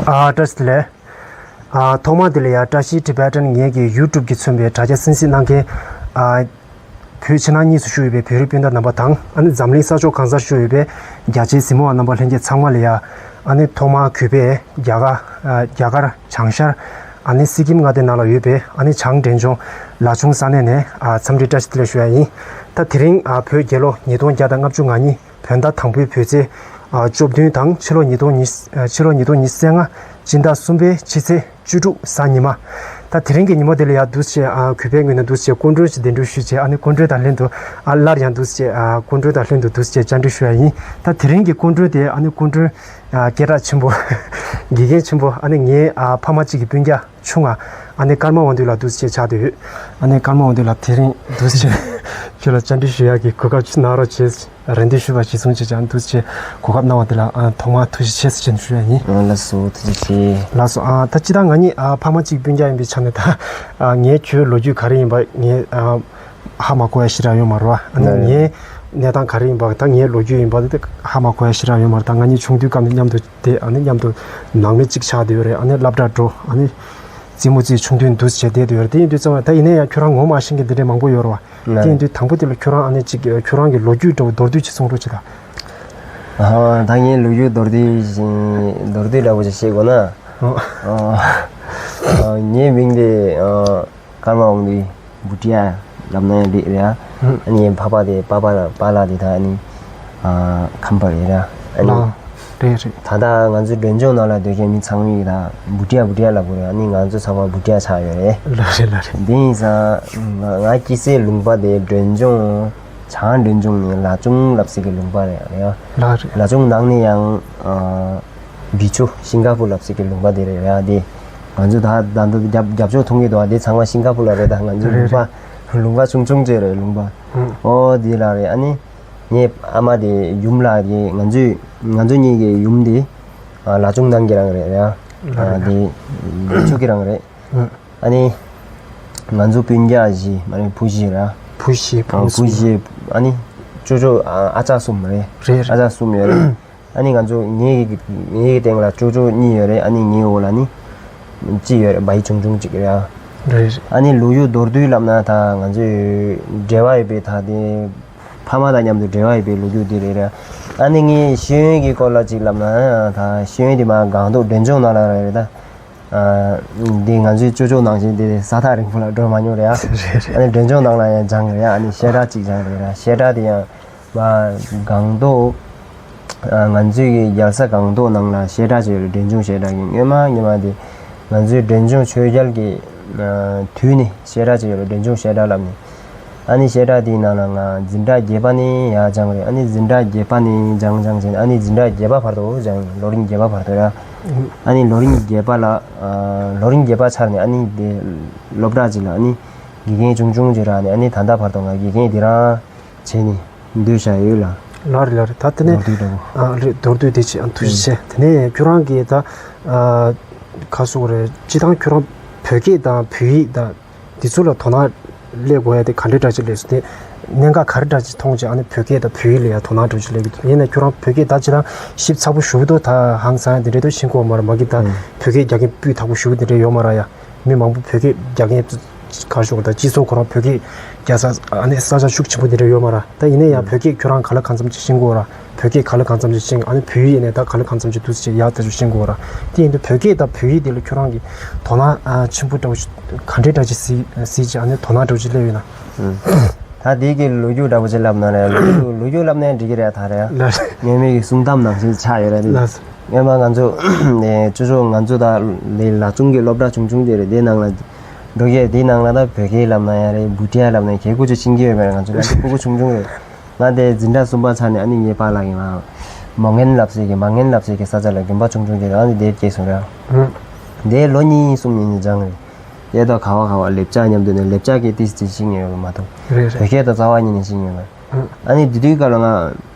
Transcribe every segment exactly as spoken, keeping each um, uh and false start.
ཨ་བཀྲ་ཤིས་བདེ་ལེགས། ཨ་ཐོག་མ་དེ་ལ་ཡ་བཀྲ་ཤིས་Tibetan ངེད་ཀྱི་YouTube གིས་མཚོན་པའི་དྲ་རྒྱ་གསན་གཟིགས་གནང་མཁན་ཨ་བོད་ཕྱི་ནང་གཉིས་སུ་བཞུགས་ཡོད་པའི་བོད་རིགས་སྤུན་ཟླ་རྣམ་པ་དང་། ཨ་ནི་འཛམ་གླིང་ས་ཕྱོགས་གང་སར་བཞུགས་ཡོད་པའི་རྒྱ་ཆེའི་གཟིགས་མོ་བ་རྣམ་པ་ལྷན་རྒྱས་ཚང་མ་ལ་ཡ། ཨ་ནི་ཐོག་མར་གུས་པས་རྒྱ་གར་ཨ་རྒྱ་གར་བྱང་ཤར་ཨ་ནི་སི་ཀིམ་མངའ་སྡེ་ནང་ལ་ཡོད་པའི་ཨ་ནི་བྱང་འབྲས་ལྗོངས་ལ་ཆུང་ས་གནས་ནས་ཨ་འཚམས་འདྲི་བཀྲ་ཤིས་བདེ་ལེགས་ཞུ་ཡ་ཡིན། ད་དེ་རིང་ཨ་བོད་རྒྱལ་ལོ་ཉིས་སྟོང་བརྒྱ་དང་ལྔ་བཅུ་ང་གཉིས། བོད་ཟླ་དང་པོའི་བོད་ཚེས་ཨ་བཅུ་བདུན་དང་ཕྱི་ལོ་ཉིས་སྟོང་ཉི་ཨ་ཕྱི་ལོ་ཉིས་སྟོང་ཉི་ཤུ་རྩ་ལྔ་སྤྱི་ཟླ་གསུམ་པའི་ཕྱི་ཚེས་བཅུ་དྲུག་གཟའ་ཉི་མ། ད་དེ་རིང་གི་ཉིན་མོ་དེ་ལ་ཡ་འདུག་སེ་ཨ་གུས་པའི་ངོས་ནས་འདུག་སེ་སྐུ་མགྲོན་ཞིག་གདན་འདྲེན་ཞུས་བྱས། ཨ་ནི་སྐུ་མགྲོན་དང་ལྷན་དུ་ཨ་སླར་ཡང་འདུག་སེ་ཨ་སྐུ་མགྲོན་དང་ལྷན་དུ་འདུག་སེ་བཅར་འདྲི་ཞུ་ཡ་ཡིན། ད་དེ་རིང་གི་སྐུ་མགྲོན་དེ་ཨ་ནི་སྐུ་མགྲོན་ཨ་སྐད་གྲགས་ཆེན་པོ་དགེ་རྒན་ཆེན་པོ་ཨ་ནི་ངའི་ཨ་ཕ་མ་གཅིག་གི་སྤུན་ཀྱག་ཆུང་ང་ཨ་ནི་ཀརྨ་དབང་འདུས་ལགས་འདུག་སེ་ཆགས་བསྡད་ཡོད། ཨ་ནི་ཀརྨ་དབང་འདུས་ལགས་དེ་རིང་འདུག་སེ་ཁྱོད་ལ་བཅར་འདྲི་ཞུ་ཡག་གི་གོ་སྐབས་ཅིག་གནང་རོགས་བྱེད། རེ་འདུན་ཞུས་པ་གཞིར་བཟུང་བྱས་ཀྱང་འདུག་སེ་གོ་སྐབས་གནང་བ་དེ་ལ་ཨ་ཐོག་མར་ཐུགས་རྗེ་ཆེ་ཟེར་ཞུ་ཡ་ཡིན། ཨ་ལགས་སོ། ཐུགས་རྗེ་ཆེ། ལགས་སོ། ཨ་ད་སྤྱིར་བཏང་ང་གཉིས་ཨ་ཕ་མ་གཅིག་སྤུན་ཀྱག་ཡིན་པའི་ཆ་ནས་ད་ཨ་ངས་ཁྱོད་ལོ་རྒྱུས་ག་རེ་ཡིན་པ་ངས་ཨ་ཧ་མ་གོ་ཡ་ཞེ་དྲག་ཡོད་མ་རེད་བ། ཨ་ནི་ལགས་རེད། ངའི་གནས་སྟངས་ག་རེ་ཡིན་པ་ད་ངའི་ལོ་རྒྱུས་ཡིན་པ་དེ་ཧ་མ་གོ་ཡ་ཞེ་དྲག་ཡོད་མ་རེད། ད་ང་གཉིས་ཆུང་དུས་སྐབས་ནས་མཉམ་དུ་བསྡད། ཨ་ནི་མཉམ་དུ་ནང་མི་གཅིག་ཆགས་བསྡད་ཡོད་རེད། ཨ་ནི་སློབ་གྲྭ་འགྲོ། ཨ་ནི་རྩེད་མོ་རྩེ། ཆུང་དུས་འདུག་སེ་བསྡད་ཡོད་རེད། དེ་ཡིན་དུས་ཙམ་པ་ད་ཡིན་ན་ཡང་ཁྱོད་རང་ངོ་མ་ཤེས་མཁན་འདི་འདྲ་མང་པོ་ཡོད་རེད་བ། དེ་ཡིན་དུས་དང་པོ་དེ་ལ་ཁྱོད་རང་ཨ་ནི་ཅིག་ཁྱོད་རང་གི་ལོ་རྒྱུས་འདྲ་བོ་མདོར་བསྡུས་ཅིག་གསུང་རོགས་བྱེད་དང་། ཨ་ད་ངའི་ལོ་རྒྱུས་མདོར་བསྡུས་ཤིག་མདོར་བསྡུས་འདྲ་བོ་ཅིག་བཤད་དགོས་ན། ཨ་ཨ་ངའི་མིང་དེ་ཨ་ཀརྨ་དབང་འདུས་བུ་ཊི་ཡ་ལབ་ན་ཡང་འགྲིག་རེད་ཨ། ཨ་ནི་ངའི་ཕ་པ་དེ་པ་པ་ལ་པཱ་ལགས་དེ་ད་ཨ་ནི་ཨ་ཁམས་པ་རེད་ར། ཨ་ནི་ལགས། རེད་རེད། ད་ལྟ་ང་ཚོའི་མགྲོན་ལྗོངས་ནང་ལ་སྡོད་མཁན་མི་ཚང་མས་ད་བུ་ཊི་ཡ་བུ་ཊི་ཡ་ལབ་དགོས་རེད། ཨ་ནི་ང་ཚོ་ཚང་མ་བུ་ཊི་ཡ་ཆགས་ཡོད་རེད། ལགས་རེད་ལགས་རེད། དེ་ཡིན་ཙང་ང་ང་སྐྱེས་སའི་ལུང་པ་དེ་མགྲོན་ལྗོངས་བྱང་མགྲོན་ལྗོངས་ནས་ལ་ཆུང་ལབ་སྲིད་ཀྱི་ལུང་པ་རེད་ཡ། ལགས་རེད། ལ་ཆུང་ནང་ནས་ཡང་ཨ་བི་ཆུ་ཤིང་ཀ་པུར་ལབ་སྲིད་ཀྱི་ལུང་པ་དེ་རེད་ཡ། དེ་ང་ཚོ་ད་ད་ད་རྒྱབ་རྒྱབ་ཕྱོགས་མཐོང་གི་འདུག་ཨ། དེ་ཚང་མ་ཤིང་ཀ་པུར་ལ་རེད། ད་ང་ཚོ་རེད་ལུང་པ་རེད། ལུང་པ་ཆུང་ཆུང་ཅིག་རེད་ལུང་པ། ཨོ་དེ་ལ་རེད། ཨ་ནི། ངའི་ཨ་མ་དེ་ཡུམ་ལགས་དེ་ང་ཚོའི་ང་ཚོ་གཉིས་ཀྱི་ཡུམ་དེ་ཨ་ལ་ཆུང་ནང་གི་རང་རེད་ར། ལ་ཨ་རེད། དེ་ཆུ་གི་རང་རེད། ཨ་ཨ་ནི་ང་ཚོ་སྤུན་ཀྱག་བཞི་མ་རེད་བུ་བཞི་ར། བུ་བཞི་ཨ་བུ་བུ་གསུམ། བཞི་ཨ་ནི་ཅོ་ཅོ་ཨ་ཨ་ཅག་གསུམ་མ་རེད། རེད་རེད། ཨ་ཅག་གསུམ་ཡོད་རེད། ཨ་ནི་ང་ཚོ་ངའི་ངའི་སྟེང་ལ་ཅོ་ཅོ་གཉིས་ཡོད་རེད། ཨ་ནི་ངའི་འོག་ལ་ནི་གཅིག་ཡོད་རེད། བའི་ཆུང་ཆུང་གཅིག་རེད་ཨ། རེད་རེད། ཨ་ནི་ལོ་རྒྱུས་མདོར་བསྡུས་ལབ་ན་ད་ང་ཚོའི་འབྲེལ་བ་ཡོད་པའི་ད་དེ། ཕ་མ་དང་མཉམ་དུ་འབྲེལ་བ་ཡོད་པའི་ལོ་རྒྱུས་འདི་རེད་ར། ཨ་ནི་ངས་ཤེས་ཡོན་གྱི་སྐོར་ལ་ཅིག་ལབ་ན་ད་ཤེས་ཡོན་འདི་མ་སྒང་ཏོག་མགྲོན་ལྗོངས་ནང་ལ་རེད་ད། ཨ་འདི་ང་ཚོའི་ཅོ་ཅོ་ནང་བཞིན་འདི་ས་ཐག་རིང་པོ་ལ་འགྲོ་མ་མྱོང་རེད་ཨ། རེད་རེད། ཨ་ནི་མགྲོན་ལྗོངས་ནང་ལ་ཡང་སྦྱངས་རེད་ཨ། ཨ་ནི་བཤད་གྲྭ་ཅིག་སྦྱངས་རེད་ར། བཤད་གྲྭ་དེ་ཡང་མ་སྒང་ཏོག་ཨ་ང་ཚོའི་གི་རྒྱལ་ས་སྒང་ཏོག་ནང་ལ་བཤད་གྲྭ་ཅིག་ཡོད་རེད། མགྲོན་ལྗོངས་བཤད་གྲྭ་གི་སྔོན་མ་སྔོན་མ་དེ་ང་ཚོའི་མགྲོན་ལྗོངས་ཆོས་རྒྱལ་གྱི་ཨ་དུས་ནས་བཤད་གྲྭ་ཅིག་ཡོད་རེད། མགྲོན་ལྗོངས་བཤད་གྲྭ་ལབ་ནས། ཨ་ནི་བཤད་གྲྭ་དེའི་ནང་ལ་ང་འཛིན་གྲྭ་བརྒྱད་པ་ནས་ཡར་སྦྱངས་རེད། ཨ་ནི་འཛིན་གྲྭ་བརྒྱད་པ་ནས་སྦྱངས་སྦྱངས་བྱས་ནས་ཨ་ནི་འཛིན་གྲྭ་བརྒྱད་པ་བར་དུ་སྦྱངས་རེད། ལོ་རིམ་བརྒྱད་པ་བར་དུ་ར། ཨ་ནི་ལོ་རིམ་བརྒྱད་པ་ལ་ཨ་ལོ་རིམ་བརྒྱད་པ་ཚར་ནས་ཨ་ནི་དེ་སློབ་གྲྭ་ཅིག་ལ་ཨ་ནི་དགེ་རྒན་ཆུང་ཆུང་ཅིག་རག་ནས་ཨ་ནི་ད་ལྟ་བར་དུ་ང་དགེ་རྒན་དེ་རང་བྱས་ནས་སྡོད་བཞག་ཡོད་ལ། ལགས་རེད་ལགས་རེད། ད་དེ་ནས་མདོར་བསྡུས་འདྲ་བོ། ཨ་རེད། མདོར་བསྡུས་དེ་ཅིག་ཨ་ཐུགས་རྗེ་ཆེ། དེ་ནས་ཁྱོད་རང་གིས་ད་ཨ་ག་སོགས་རེད། སྤྱིར་བཏང་ཁྱོད་རང་བོད་སྐད་དང་བོད་ཡིག་དང་། འདི་ཚོ་ལ་དོ་སྣང་སླེབས་དགོས་ཡ་དེ་ག་འདྲའི་འདྲ་ཅིག་སླེབས་སོང་། དེ་གནད་འགག་ག་རེ་འདྲ་ཅིག་མཐོང་བྱས་ཨ་ནི་བོད་སྐད་དང་བོད་ཡིག་ལ་ཡ་དོ་སྣང་འདྲ་ཅིག་སླེབས་ཀྱི་འདུག་ཡིན་ན་ཁྱོད་རང་བོད་སྐད་ད་ཅི་རང་ཞིབ་ཚགས་པོ་ཞེ་པོ་འདུག་ད་ཧང་སང་ཡ་དེ་འདྲ་འདུག་ཤེས་ཀྱི་ཡོད་མ་རེད། མ་གི་ད་ཨང་། བོད་སྐད་རྒྱག་མཁན་སྤུས་དག་པོ་ཞེ་པོ་དེ་འདྲ་ཡོད་མ་རེད་ཡ། མི་མང་པོ་བོད་སྐད་རྒྱག་མཁན་ག་ཞོག་ད་སྤྱི་ཚོགས་ཁོ་རང་བོད་སྐད་རྒྱག་ས་ཨ་ནི་ས་ཆ་ཤུགས་ཆེན་པོ་དེ་འདྲ་ཡོད་མ་རེད། ད་ཡིན་ན་ཡང་ཨང་། བོད་སྐད་ཁྱོད་རང་ག་ལ་གང་འཚམ་ཅིག་ཤེས་ཀྱི་ཡོད་རེད། བོད་སྐད་ག་ལ་གང་འཚམ་ཅིག་ཤེས། ཨ་ནི་བོད་ཡིག་ཡིན་ནའི་ད་ག་ལ་གང་འཚམ་ཅིག་འདུག་ཟེར་ཡག་ཏུ་ཤེས་དགོས་ར། དེ་ཡིན་དུས་བོད་སྐད་དང་བོད་ཡིག་དེ་ལ་ཁྱོད་རང་གིས་དོ་སྣང་ཨ་ཆེན་པོ་འདྲ་བོ་ཞིག་ག་འདྲའི་འདྲ་ཅིག་གཟིགས་གཟིགས་ཅིག་ཨ་ནི་དོ་སྣང་འདྲ་བོ་ཅིག་སླེབས་ཡོད་ན། ཨུམ། ད་དེ་གི་ལོ་རྒྱུས་འདྲ་བོ་ཅིག་ལབ་ན་རེད། ལོ་རྒྱུས་ལོ་རྒྱུས་ལབ་ན་འགྲིག་གི་རེད་ད་རེད། ལགས། སྔོན་མའི་གི་གསུང་གཏམ་ནང་བཞིན་ཆགས་ཡོད་རེད། ལགས། སྔོན་མ་ང་ཚོ་ནས་ཅོ་ཅོ་ང་ཚོ་ད་ལས་ལ་ཆུང་གི་སློབ་གྲྭ་ཆུང་ཆུང་དེ་རེད། དེ་ནང་ལ་འགྲོ་གི་དེ་ནང་ལ་ད་བོད་སྐད་ལབ་ན་ཡང་རེད། བུ་ཊི་ཡ་ལབ་ན་ཡང་གད་ཁུ་ཅིག་ཕྱིན་གི་ཡོད་མ་རེད། ང་ཚོ་ང་ཚོ་ཕྲུ་གུ་ཆུང་ཆུང་རེད། ང་དེ་འཛིན་གྲྭ་གསུམ་པ་ཚར་ནས་ཨ་ནི་ངའི་པཱ་ལགས་ཀྱིས་ང་མོ་ངན་ལབ་སའི་གི་མ་ངན་ལབ་སའི་གི་ས་ཆ་ལ་དགོན་པ་ཆུང་ཆུང་ཅིག་ཨ་ནི་དེར་སྐྱེས་སོང་ར། ཨུ། དེ་ལོ་གཉིས་གསུམ་ཡིན་ནི་སྦྱངས་རེད། དེ་དང་ག་བ་ག་བ་ལེབ་ཅག་མཉམ་དུ་ནས་ལེབ་ཅག་གི་ཏིས་ཏིས་ཤིང་ཡོད་མ་གཏོགས། རེད་རེད། བོད་སྐད་དང་རྩ་བ་ཉིད་ནས་ཤིང་ཡོད་མ། ཨུ། ཨ་ནི་དེ་དུས་སྐབས་ལ་ང་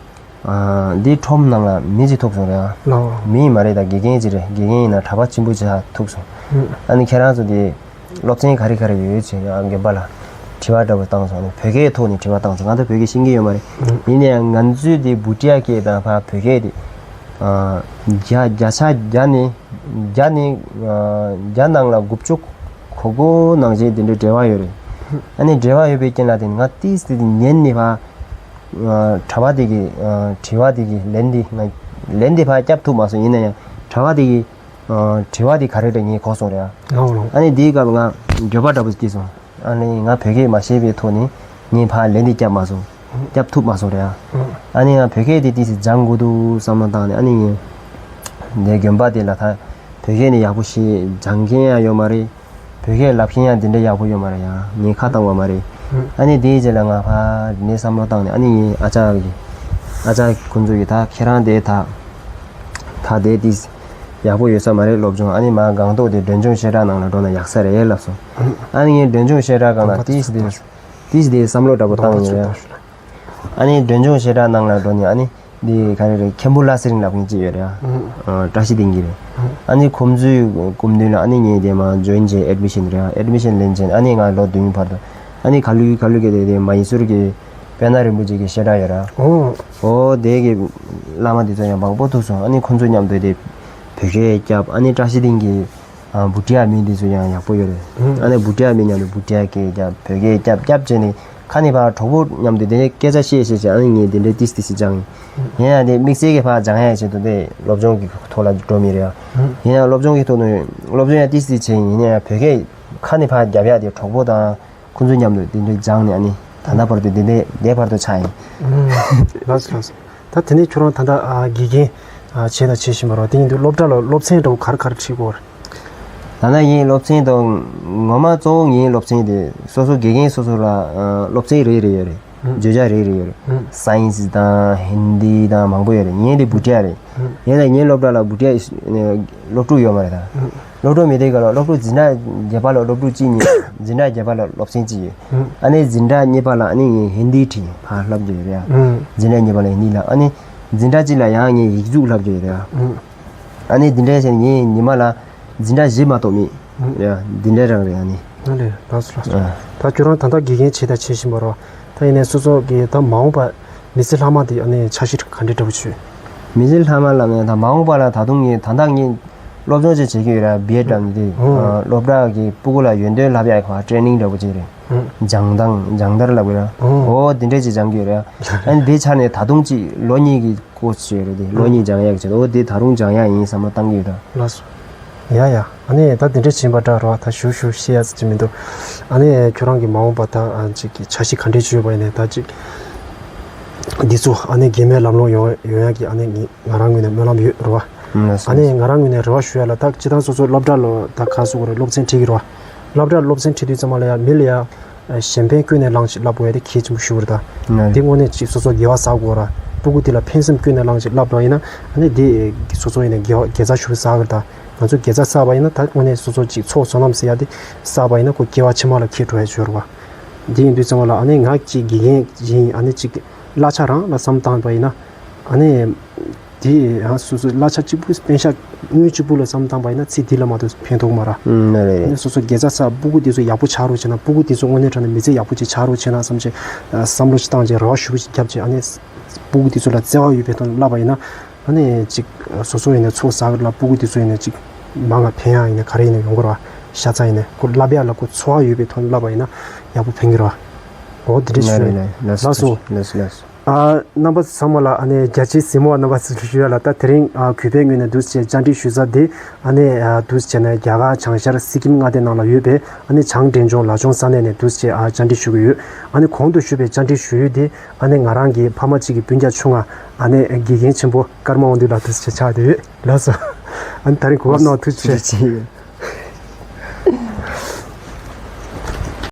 ཨ་འདི་ཁྲོམ་ནང་ལ་མི་ཅིག་ཐུག་སོང་རེད་ཨ། ལའོ། མི་མ་རེད་ད་དགེ་རྒན་ཅིག་རེད། དགེ་རྒན་ཡིན་ན་གྲྭ་པ་ཆེན་པོ་ཅིག་ཐུག་སོང་། ཨུ། ཨ་ནི་ཁྱེད་རང་ཚོ་དེ། སློབ་ཚན་ག་རེ་ག་རེ་ཡོད་ཅེས་ཡང་རྒན་པ་ལ་དྲི་བ་འདྲ་པོ་བཏང་སོང་། ཨ་ནི་བོད་སྐད་ཐོག་ནས་དྲི་བ་བཏང་སོང་། ང་ད་བོད་སྐད་ཤེས་ཀྱི་ཡོད་མ་རེད། ཨུ། ཡིན་ན་ཡང་ང་ཚོའི་དེ་བུ་ཊི་ཡ་སྐད་དང་ཕ་བོད་སྐད་དེ་ཨ་བརྒྱ་བརྒྱ་ཆ་བརྒྱ་ནས་ བརྒྱ་ནི་བརྒྱ་ནང་ལ་དགུ་བཅུ་གོ་དགུ་ནང་བཞིན་དེ་འདྲའི་འབྲེལ་བ་ཡོད་རེད། ཨ་ནི་འབྲེལ་བ་ཡོད་པའི་རྐྱེན་ལ་བརྟེན་ང་ཏིས་དེ་ཉན་ནི་ཕ་གྲྭ་པ་དེ་གི་དྲི་བ་དེ་གི་ལན་དེ་ང་ལན་དེ་ཕ་བསྐྱབ་ཐུབ་མ་སོང་། ཡིན་ན་ཡང་གྲྭ་པ་དེ་གི་དྲི་བ་དེ་ག་རེ་རེད་ངས་གོ་སོང་རེད། ཨ་ནི་དེའི་སྐབས་ང་འགྱོད་པ་འདྲ་པོ་སྐྱེས་སོང་། ཨ་ནི་ང་བོད་སྐད་མ་ཤེས་པའི་ཐོག་ནས་ངས་ཕ་ལན་དེ་བསྐྱབ་མ་སོང་། བསྐྱབ་ཐུབ་མ་སོང་རེད་ཨ། ཨ་ནི་ང་བོད་སྐད་དེ་ཏིས་སྦྱང་དགོས་འདུག་བསམ་བློ་བཏང་ནས་ཨ་ནི་ངས་འདའི་དགོན་པ་དེ་ལ་ད་བོད་སྐད་ནི་ཡག་པོ་ཞིག་སྦྱང་མཁན་ཡང་ཡོད་མ་རེད། བོད་སྐད་ལབ་མཁན་ཡང་དེ་འདྲ་ཡག་པོ་ཡོད་མ་རེད་ཡ། ངས་ཁ་བཏང་བ་མ་རེད། ཨ་ནི་དེའི་རྗེས་ལ་ང་ཕ་དེ་ནས་བསམ་བློ་བཏང་ནས་ཨ་ནི་ངའི་ཨ་ཅག་གི་ཨ་ཅག་ཁོང་ཚོ་གིས་ད་ཁྱེད་རང་དེ་ད་ད་དེ་ཏིས་ཡག་པོ་ཡོད་ས་མ་རེད་སློབ་སྦྱོང་། ཨ་ནི་མ་སྒང་ཏོག་དེ་མགྲོན་ཆུང་བཤད་གྲྭ་ནང་ལ་འགྲོ་ན་ཡག་ས་རེད་ལབ་སོང་། ཨ་ནི་ངས་མགྲོན་ཆུང་བཤད་གྲྭ་སྒང་ལ་ཏིས་དེ་ཏིས་དེ་བསམ་བློ་འདྲ་པོ་བཏང་ཡོད་རེད། ཨ་ནི་མགྲོན་ཆུང་བཤད་གྲྭ་ནང་ལ་འགྲོ་ནས་ཨ་ནི་འདི་ག་རེ་རེད། མཁན་པོ་བླ་སེ་རིང་ལབ་མཁན་ཅིག་ཡོད་རེད་ཨ། བཀྲ་ཤིས་བདེ་སྐྱིད་རེད། ཨ་ནི་ཁོང་ཚོའི་སྐུ་མདུན་ལ་ཨ་ནི་ངས་དེ་མ་ཇོ་ཡིན་བྱས་ཨེ་ཌི་མི་ཤན་རེད་ཨ། ཨེ་ཌི་མི་ཤན་ལེན་བྱས་ཨ་ནི་ང་ལོ་བདུན་བར་དུ་ཨ་ནི་ག་ལུ་ག་ལུ་གེ་དེ་དེ་མ་ཡིན་ཟུར་གི་དཔལ་ནཱ་རིན་པོ་ཆེ་གི་བཤད་གྲྭ་ཡོད་རེད་ཨ། འོ་དེ་གི་བླ་མ་དེ་ཚོ་ཡང་མང་པོ་ཐུག་སོང་། ཨ་ནི་ཁོང་ཚོ་མཉམ་དུ་དེ་བོད་སྐད་བསྐྱབས། ཨ་ནི་བཀྲ་ཤིས་བདེ་སྐྱིད་ཨ་བུ་ཏི་ཡ་མི་འདི་ཚོ་ཡང་ཡག་པོ་ཡོད་རེད། ཨ་ནི་བུ་ཏི་ཡ་མི་མཉམ་དུ་བུ་ཏི་ཡ་སྐད་རྒྱབ་བོད་སྐད་རྒྱབ་རྒྱབ་བྱས་ནས་ཁ་ནས་ཕར་གྲོགས་པོ་མཉམ་དུ་དེ་ནས་སྐད་ཆ་བཤད་བཤད་བྱས། ཨ་ནི་ངས་དེ་འདྲའི་ཏིས་ཏིས་སྦྱངས་ཡིན། ཡིན་ཡང་དེ་དམིགས་བསལ་གྱི་ཕར་སྦྱང་ཡ་ཆེད་དུ་དེ་སློབ་སྦྱོང་གི་ཐོག་ལ་འགྲོ་མི་རེད་ཨ། ཡིན་ཡང་སློབ་སྦྱོང་གི་ཐོག་ནས་སློབ་སྦྱོང་ཡང་ཏིས་ཏིས་བྱས་ཡིན། ཡིན་ཡང་བོད་སྐད་ཁ་ནས་ཕར་རྒྱབ་ཡ་དེ་གྲོགས་པོ་དང་ཁོང་ཚོ་མཉམ་དུ་དེ་འདྲའི་སྦྱངས་ནས་ཨ་ནི་ད་ལྟ་བར་དུ་དེ་འདྲའི་དེ་བར་དུ་ཆགས་ཡིན། ལགས་སོ་ལགས་སོ། ད་དེ་ནས་ཁྱོད་རང་ད་ལྟ་ཨ་དགེ་རྒན་ཨ་བྱས་དང་བྱེད་བཞིན་པ་རེད་བ། དེ་ཡིན་དུས་སློབ་གྲྭ་ལ་སློབ་ཚན་འདྲ་བོ་ག་རེ་ག་རེ་ཁྲིད་ཀྱི་ཡོད་རེད། ད་ལྟ་ངའི་སློབ་ཚན་དང་ངོ་མ་གཙོ་བོ་ངའི་སློབ་ཚན་དེ་སོ་སོ་དགེ་རྒན་སོ་སོ་ལ་ཨ་སློབ་ཚན་རེ་རེ་ཡོད་རེད། ཨང་། བརྗོད་བྱ་རེ་རེ་ཡོད་རེད། ཨང་། སའེན་སི་དང་ཧིན་དི་དང་མང་པོ་ཡོད་རེད། ངའི་དེ་བྷུ་ཊི་ཡ་རེད། ཨང་། ཡིན་ན་ངའི་སློབ་གྲྭ་ལ་བྷུ་ཊི་ཡ་སློབ་ཕྲུག་ཡོད་མ་རེད་ད། ཨང་། སློབ་ཕྲུག་མེད་དུས་སྐབས་ལ་སློབ་ཕྲུག་འཛིན་གྲྭ་བརྒྱད་པ་ལ་སློབ་ཕྲུག་གཅིག་གཉིས། འཛིན་གྲྭ་བརྒྱད་པ་ལ་སློབ་ཚན་གཅིག་ཡོད། ཨང་། ཨ་ནི་འཛིན་གྲྭ་གཉིས་པ་ལ་ཨ་ནི་ངས་ཧིན་དི་ཁྲིད་ཕར་བསླབ་རྒྱུ་ཡོད་རེད་ཨ། ཨང་། འཛིན་གྲྭ་གཉིས་པ་ལ་ཧིན་དི་ལ། ཨ་ནི་འཛིན་གྲྭ་གཅིག་ལ་ཡང་ངས་ཡིག་གཟུགས་བསླབ་རྒྱུ་ཡོད་རེད་ཨ། ཨང་། ཨ་ནི་འདི་འདྲའི་བྱས་ནས་ངས་ཉི་མ་ལ་འཛིན་གྲྭ་བཞི་མ་གཏོགས་མེད། ཨང་། ཡ་འདི་འདྲའི་རང་རེད་ཨ་ནི། ཨ་ལས་ལགས་སོ་ལགས་སོ། ཨ། ད་ཁྱོད་རང་ད་ལྟ་དགེ་རྒན་བྱས་དང་བྱེད་བཞིན་པ་རེད་བ། ད་ཡིན་ནའི་སོ་སོ་གི་ད་མ་འོངས་པ་མི་ཚེ་ལྷག་མ་དེ་ཨ་ནི་འཆར་གཞི་ག་འདྲ་འདྲ་པོ་བྱོས། མི་ཚེ་ལྷག་མ་ལ་ངས་ད་མ་འོངས་པ་ལ་ད་དུང་ངས་ད་ལྟ་ངས་སློབ་སྦྱོང་ཅིག་བྱེད་ཀྱི་ཡོད་ར། བི་ཨེཌ་ལབ་ནི་དེ། ཨང་། སློབ་གྲྭ་གི་སྤུ་གུ་ལ་ཡོན་ཏན་བསླབ་ཡག་གི་ཊེ་ནིང་འདྲ་པོ་ཅིག་རེད། ཨང་། སྦྱང་སྟངས་སྦྱང་བརྡར་ལབ་ཀྱི་ར། ཨང་། འོ་དེ་འདྲས་ཅིག་སྦྱང་གི་ཡོད་ར། ཨ་ནི་དེ་ཆ་ནས་ད་དུང་ཅིག་ལོ་གཉིས་ཀྱི་ཀོར་སི་ཅིག་ཡོད་རེད་དེ། ལོ་གཉིས་སྦྱང་ཡག་ཅིག་འོ་དེ་ད་རུང་སྦྱང་ཡག་ཡིན་བསམ་བློ་བཏང་གི་ཡོད་ད། ལགས་སོ། ཡ་ཡ། ཨ་ནི་ད་དེ་འདྲ་བྱིན་པ་འདྲ་རོ། ད་ཞུ་ཞུ་བཤད་ཡ་ཅིག་མི་འདུག་ཨ་ནི་ཁྱོད་རང་གི་མ་འོངས་པ་ད་ཨ་ཅིག་གི་འཆར་གཞི་ག་འདྲས་ཅིག་ཡོད་པ་ཡིན་ནའི་ད་ཅིག་འདི་ཚོ་ཨ་ནི་རྒན་མའི་ལམ་ལྷོང་ཡོང་ཡོང་ཡག་གི་ཨ་ནི་ང་རང་ངོས་ནས་སྨོན་ལམ་ཡོད་རེད་བ། ཨ་ནི་ང་རང་ངོས་ནས་རེ་བ་ཞུ་ཡ་ལ་ད་སྤྱིར་བཏང་སོ་སོ་སློབ་གྲྭ་ལ་ད་ག་སོ་གོ་རེད། སློབ་ཚན་ཁྲིད་ཀྱི་རེད་བ། སློབ་གྲྭ་སློབ་ཚན་ཁྲིད་དུས་ཙམ་པ་ལ་ཡ་མི་ལ་ཡ་གཞན་ཕན་ཀུན་ནས་བླངས་ཤིག་བསླབ་དགོས་ཡ་དེ་གལ་ཆེན་པོ་ཞིག་རེད་ད། དེ་དངོས་གནས་ཅིག་སོ་སོ་དགེ་བ་བསགས་དགོས་ར། སྤུ་གུ་དེ་ལ་ཕན་སེམས་ཀུན་ནས་བླངས་ཤིག་བསླབ་པ་ཡིན་ན་ཨ་ནི་དེ་སོ་སོ་ཡིན་ནའི་དགེ་བ་དགེ་རྩ་ཞུ་བསགས་གི་རེད་ད། ང་ཚོ་དགེ་རྩ་བསགས་པ་ཡིན་ན་ད་དངོས་གནས་སོ་སོ་ཅིག་ཚོགས་བསོད་ནམས་ཟེར་ཡ་དེ་བསགས་པ་ཡིན་ན་ཁོ་སྐྱེ་བ་ཕྱི་མ་ལ་འཁྱེར་འགྲོ་ཡ་ཆོག་རེད་བ། དེ་ཡིན་དུས་ཙམ་པ་ལ་ཨ་ནི་ང་གཅིག་དགེ་རྒན་ཡིན། ཨ་ནི་གཅིག་གླ་ཆ་རང་ལ་བསམ་བཏང་པ་ཡིན་ན་ཨ་ནི། དེ་ཡང་སོ་སོའི་གླ་ཆ་གཅིག་པུ་པེ་ཤག་དངུལ་གཅིག་པུ་ལ་བསམ་བཏང་པ་ཡིན་ན་ཚེ་འདི་ལ་མ་གཏོགས་ཕན་ཐོགས་མ་ར། ཨུམ་ཨ་ནི་སོ་སོ་དགེ་རྩ་བསགས་སྤུ་གུ་དེ་ཚོ་ཡག་པོ་ཆགས་རོགས་བྱས་ན་སྤུ་གུ་དེ་ཚོ་དངོས་གནས་དྲང་གནས་མི་ཚེ་ཡག་པོ་ཅིག་ཆགས་རོགས་བྱས་ན་བསམ་བྱས་བསམ་བློ་ཞིག་བཏང་བྱས་རེ་བ་ཞུ་བ་ཞིག་བརྒྱབ་བྱས། ཨ་ནི་སྤུ་གུ་དེ་ཚོ་ལ་བརྩེ་བ་ཡོད་པའི་ཐོག་ནས་བསླབ་པ་ཡིན་ན་ཨ་ནི་ཅིག་སོ་སོ་ཡིན་ནའི་ཚོགས་བསགས་ལ་སྤུ་གུ་དེ་ཚོ་ཡིན་ནའི་ཅིག་མང་ང་ཕན་ཡག་ཡིན་ནའི་ག་རེ་ཡིན་ནའི་ཡོང་གི་རེད་བ། ཤ་ཚ་ཡིན་ནའི་ཁོ་བསླབ་ཡག་ལ་ཁོ་འཚོ་བ་ཡོད་པའི་ཐོག་ནས་བསླབ་པ་ཡིན་ན་ཡག་པོ་ཕན་གི་རེད་བ། འོ་དེ་འདྲ་ཞུ་ཡ་ཡིན། ལགས་སོ། ལགས་སོ། ཨ་རྣམ་པ་ཚང་མ་ལ་ཨ་ནི་རྒྱ་ཆེའི་གཟིགས་མོ་བ་རྣམ་པ་ཚོ་ཞུ་ཡ་ལ་ད་དེ་རིང་ཨ་གུས་པའི་ངོས་ནས་འདུག་སེ་བཅར་འདྲི་ཞུ་ས་འདི་ཨ་ནི་ཨ་འདུག་སེ་བྱས་ནས་རྒྱ་གར་བྱང་ཤར་སི་ཀིམ་མངའ་སྡེ་ནང་ལ་ཡོད་པའི་ཨ་ནི་བྱང་འབྲས་ལྗོངས་ལ་ཆུང་ས་གནས་ནས་འདུག་སེ་ཨ་བཅར་འདྲི་ཞུ་གི་ཡོད། ཨ་ནི་གོང་དུ་ཞུས་པའི་བཅར་འདྲི་ཞུ་ཡུལ་འདི་ཨ་ནི་ང་རང་གི་ཕ་མ་གཅིག་གི་སྤུན་ཀྱག་ཆུང་ང་ཨ་ནི་དགེ་རྒན་ཆེན་པོ་ཀརྨ་དབང་འདུས་ལགས་འདུག་སེ་ཆགས་བསྡད་ཡོད། ལགས་སོ། ཨ་ནི་ད་རིང་གོ་སྐབས་གནང་བ་ཐུགས་རྗེ་ཆེ། ཐུགས་རྗེ་ཆེ།